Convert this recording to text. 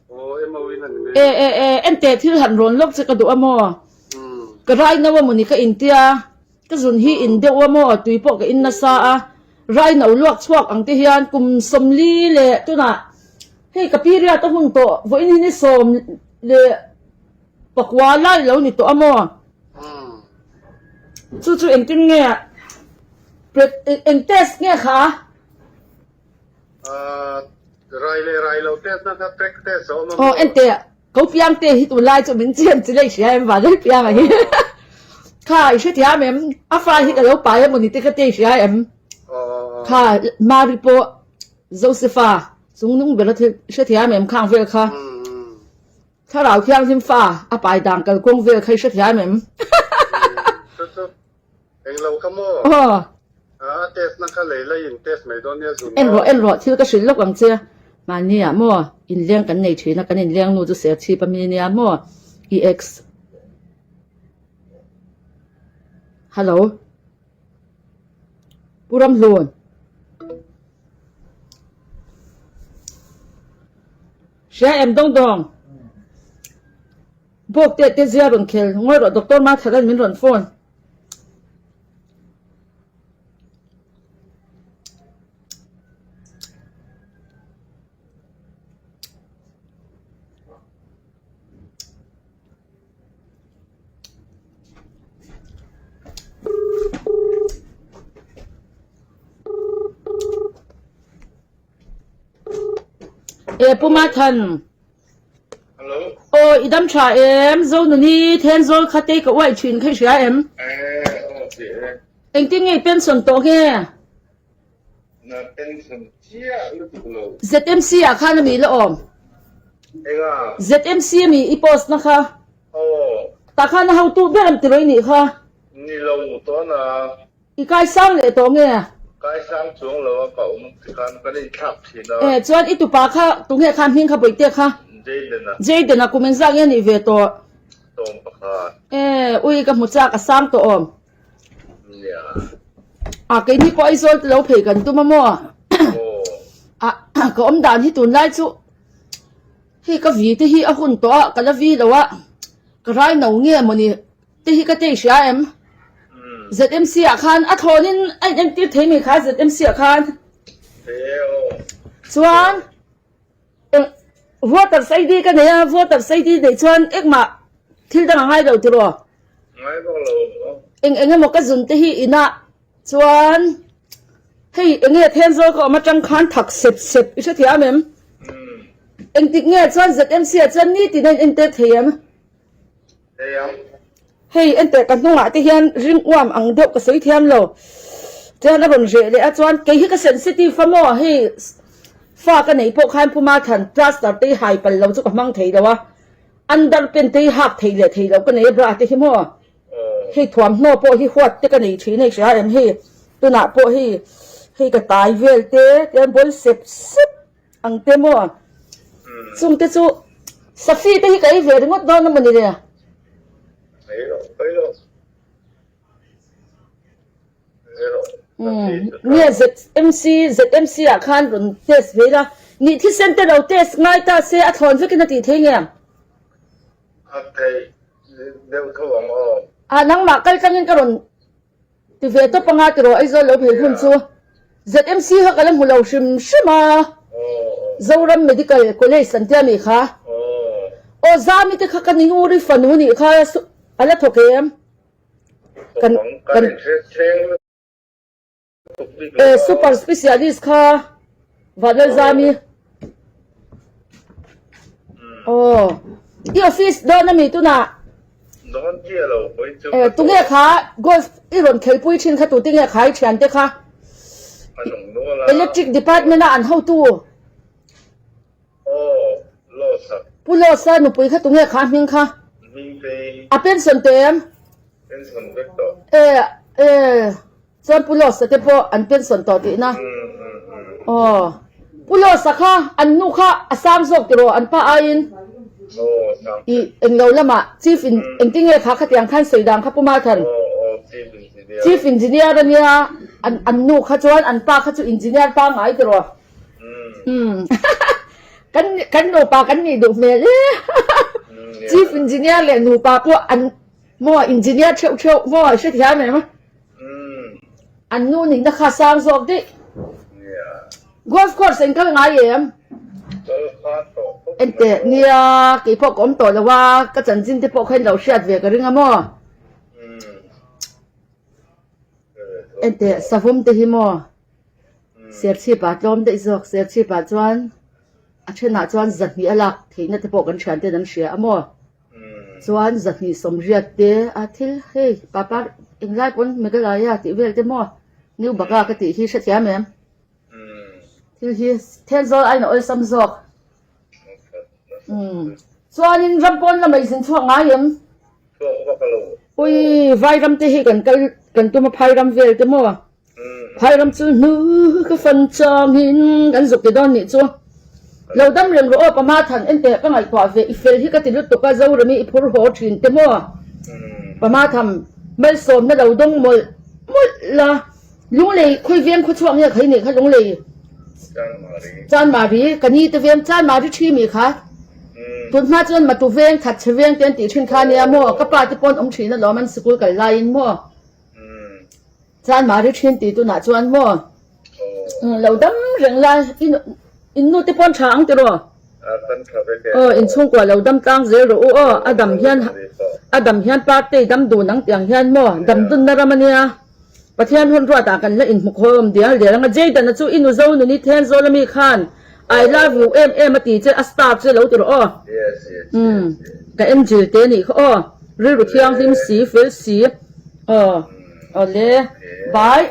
E e e ente thil han rawn lawk che ka duh a maw? Ka rai no a mawni ka intia, ka zun hi in deuh a maw tui pawh ka in nasa a, rai no luak chhuak ang te hian kum 40 leh tunah hei ka period a hun tawh vawiin hi ni 14 lai lo ni tawh a maw? Chu chu engtin nge eng test nge kha? Rai leh rai lo test na kha prek test a awm a maw? Aw ente ko piang te hi tunlai chu min chian chi lei hria em van piang a hi kha i hrethiam em a fa hi ka lo pai emaw ni te ka te i hria em kha Mari pawh Josepha chungnung ber a thil hrethiam em khang vel kha thlarau thianghlim fa a pai dan kalkawng vel kha i hrethiam em. Englo kha maw? Aw. A test na kha lei lei in test mai dawn nia zun En rawh en rawh thil ka hrilh lawk ang che. Mahni ah maw inleng kan nei thin a kan inleng nu chu ser chhip a mi nia maw EX. Hello. Pu Ramhlun. Hria em dawng dawng. Bawk te te zia rawn khel ngawi rawh Doctor Matharan min rawn phone. E Pu Mathan. Hello. Aw i dam tha em Zonuni Thenzawl kha te ka uaih thin kha i hria em? Eh, aw ti e. Engtin nge i pension tawh nge? Na pension chiah lutuk lo. ZMC ah khan ami la awm? Enga? ZMC ami i post na kha? Aw. Tah khan a hotu ber am ti lawih nih kha? Ni lo tawn a. I kaisang leh tawh nge? Kaisang chuang lo a ka awm ti khan kan inthlak thin a. E, chuan i tupa kha tunge kha hming kha Bawihte kha? Jayden a. Jayden a kum engzah nge nih ve tawh? 11. E, ui ka hmu chak a sang tawh awm. Nia. A keini pawh Aizawl te lo phei kan tum a maw? Aw. A ka awm dan hi tunlai chu hei ka vi te hi a hun tawh a ka la vi lo a ka rai no nge mawni Te hi ka tei hria em? ZMC ah khan a thlawn in a in entir thei mai kha ZMC ah khan. Chuan voters ID ka nei a voters ID nei chuan engmah thil dang a ngai lo tiraw? Ngai bawk lo. Eng eng emaw ka zun te hi inah chuan hei enge Thenzawl ka awm atang khan thak sep sep i hrethiam em? Engtik nge chuan ZMC ah chuan nitin a in entir thei em? Hei enteh ka hnungah te hian ring uam ang deuh ka sawi thiam lo. Chuan a rawn reh leh a chuan kei hi ka sensitive a maw hei fa ka neih pawh khan Puma than plaster te hi hai pal lo chu ka hmang thei lo a. Under pant te hi hak thei leh thei lo ka nei a bra te hi maw. Hei thuamhnaw pawh hi huat te ka nei thin hei hria em hei tunah pawh hei hei ka tai vel te tian bawl sep sep Ang te maw? Chung te chu Safi te hi ka ei ve ringawt dawn a mawni le? Ei rawh, ei rawh. Ei rawh. Nge ZMC, ZMC ah khan rawn test ve ila. Nih thisen te lo test ngai ta se a thlawn vekin a tih thei nge? A thei deuh tho ang aw. A nangmah kal tlangin ka rawn Ti ve tawp anga tiraw Aizawl lo phei hun chu ZMC kha ka la hmu lo hrim hrim a, Zoram Medical College an tia mi kha. Aw Zami te kha ka ni Nguri fanu nih kha a la thawk em? Kan kan e super specialist kha Vanlalzami. Aw i office dawn ami tunah? Dawn chiah lo pawh chu ka Tunge kha golf i rawn khelpui thin kha tute nge kha i thiante kha? An awm nual a. Electric department a an hotu. Aw Losa. Pu Losa nupui kha tunge kha hming kha? Hmingtei. A pension teh em? Pension vek tawh. E e Chuan Pu Losa te pawh an pension tawh tihna. Aw. Pu Losa kha an nu kha a sang zawk tiraw an pa aiin. I englo lamah Chief in engtinge kha khatiang khan sawi dan kha Pu Mathan. Chief Engineer ania an an nu kha chuan an pa kha chu Engineer pangngai tiraw. Umm. Kan. kan nupa kan nih duh hmel e. Chief engineer leh nupa pawh an maw engineer theuh theuh maw hrethiam em? An nu nihna kha sang zawk daih. Golf course in kal ngai em? Enteh nia keipawh ka awm tawh lo a, ka chanchin te pawh kha in lo hriat ve ka ring a maw? Enteh savawm te hi maw Serchhip ah tlawm daih zawk Serchhip ah chuan a thenah chuan zahnih a lak theihna te pawh kan thian ten an hria a maw chuan zahnih sawmriat te a thil hei papa englai pawn Meghalaya tih vel te maw New Bagha ka tih hi hrethiam em thil hi Thenzawl aiin a awlsam zawk. Chuanin ram pawn lamah i zin chhuak ngai em? Ui, vai ram te hi kan kal kan tum a phai ram vel te maw? Phai ram chu hnu ka fan changin kan zuk ti dawn nih chu. Lo dam reng rawh aw Pama Than enteh ka ngaihtuah ve i fel hi ka ti lutuk a Zorami i phur haw thin te maw? Pama Tham malsawmna lo dawng mawlh mawlh la. Lunglei khawi veng khaw chhuak nge khai nih kha Lunglei Chanmari ka ni te veng Chanmari thi mi kha tun hma chuan matu veng that chhe veng te an tih thin kha nia maw ka pa te pawn awm thin alawm an sikul kal laiin maw Chanmari thin tih tunah chuan maw lo dam reng la in nu te pawn tha ang tiraw Aw inchhungkua lo dam tlang zel rawh u aw a dam hian a dam hian partei dam dun ang tiang hian maw dam dunna ram ania. Pathian hun ruat ah kan la inhmu khawm dial dial anga Jayden-a chu i nu zo nuni then zawl ami khan I love you em em a ti che a star che lo ti rawh aw. Umm ka angel te nih kha aw rilru thianghlim si fel si aw awle bye.